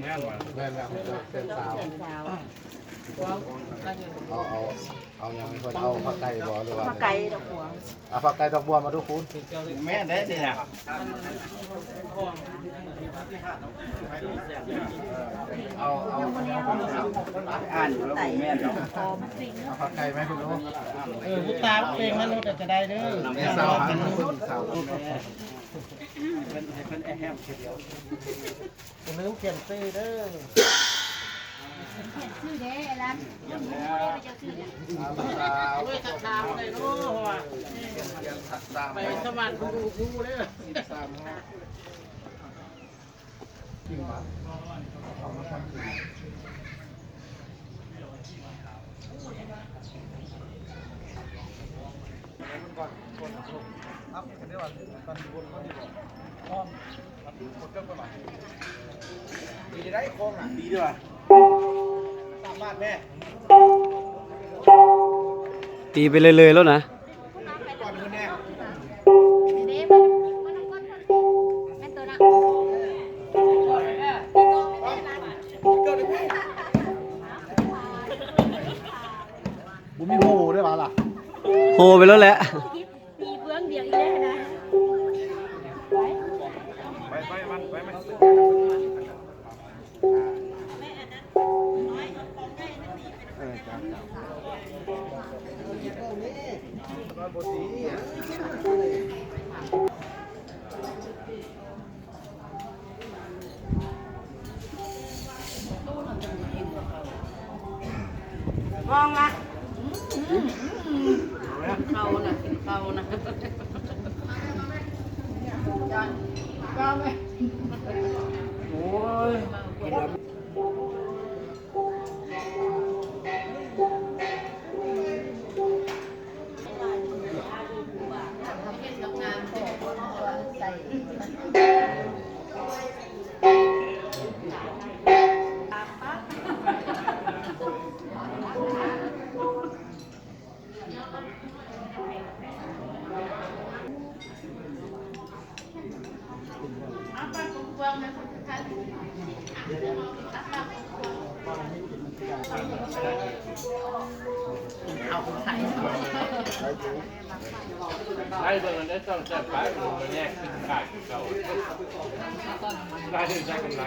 ແມ່ນແລ້ວ ເປັນສາວ ເອົາ ເອົາ ເອົາຫຍັງໃຫ້ເພິ່ນ ເອົາຜັກໄກ່ບໍ່ ຫຼືວ່າ ຜັກໄກ່ດອກບົວ ເອົາຜັກໄກ່ດອກບົວມາດູຄູນ ແມ່ນເດ້ນີ້ນະ ເອົາ ເອົາ ອ່ານຢູ່ແລ້ວບໍ່ແມ່ນດອກ ເອົາຜັກໄກ່ມາໃຫ້ເພິ່ນດູ ເອີ ບຸດຕາເປັນມະນຸດຈະໄດ້ເດີ ແມ່ນສາວ ສາວ ເພິ່ນໃຫ້ເພິ່ນແອບ ຢ່າລືມຂຽນຊື່ເດີ ຂຽນຊື່ເດ້ ໄອ້ລັນ ເພິ່ນຮູ້ເດ້ວ່າເຈົ້າຊື່ຫຍັງ ເອີຍ ທັກທາຍບໍ່ໄດ້ເນາະ ເພາະວ່າໄປສະຫວັນເພິ່ນບໍ່ຮູ້ເດ້ ຕີໄປເລື້ອຍໆໂລດນະ ບໍ່ມີໂຫເດ້ຫວາລະ ໂຫໄປໂລດແຫຼະ ຕີເບື້ອງດຽວອີກແລ້ວນະ ໄປ ໄປ ໄປ ໄປ ໄປ ເອີ ຈ້າ ຈ້າ ມອງລະ ເຂົ້ານະ ເຂົ້ານະ ໂອ້ຍ. ໄລ່ເບິ່ງອັນໃດຕ້ອງແຊບຫຼາຍ ມັນແຍກຂຶ້ນຂາຍຄືເກົ່າ ໄລ່ໄດ້ກຳໄລ.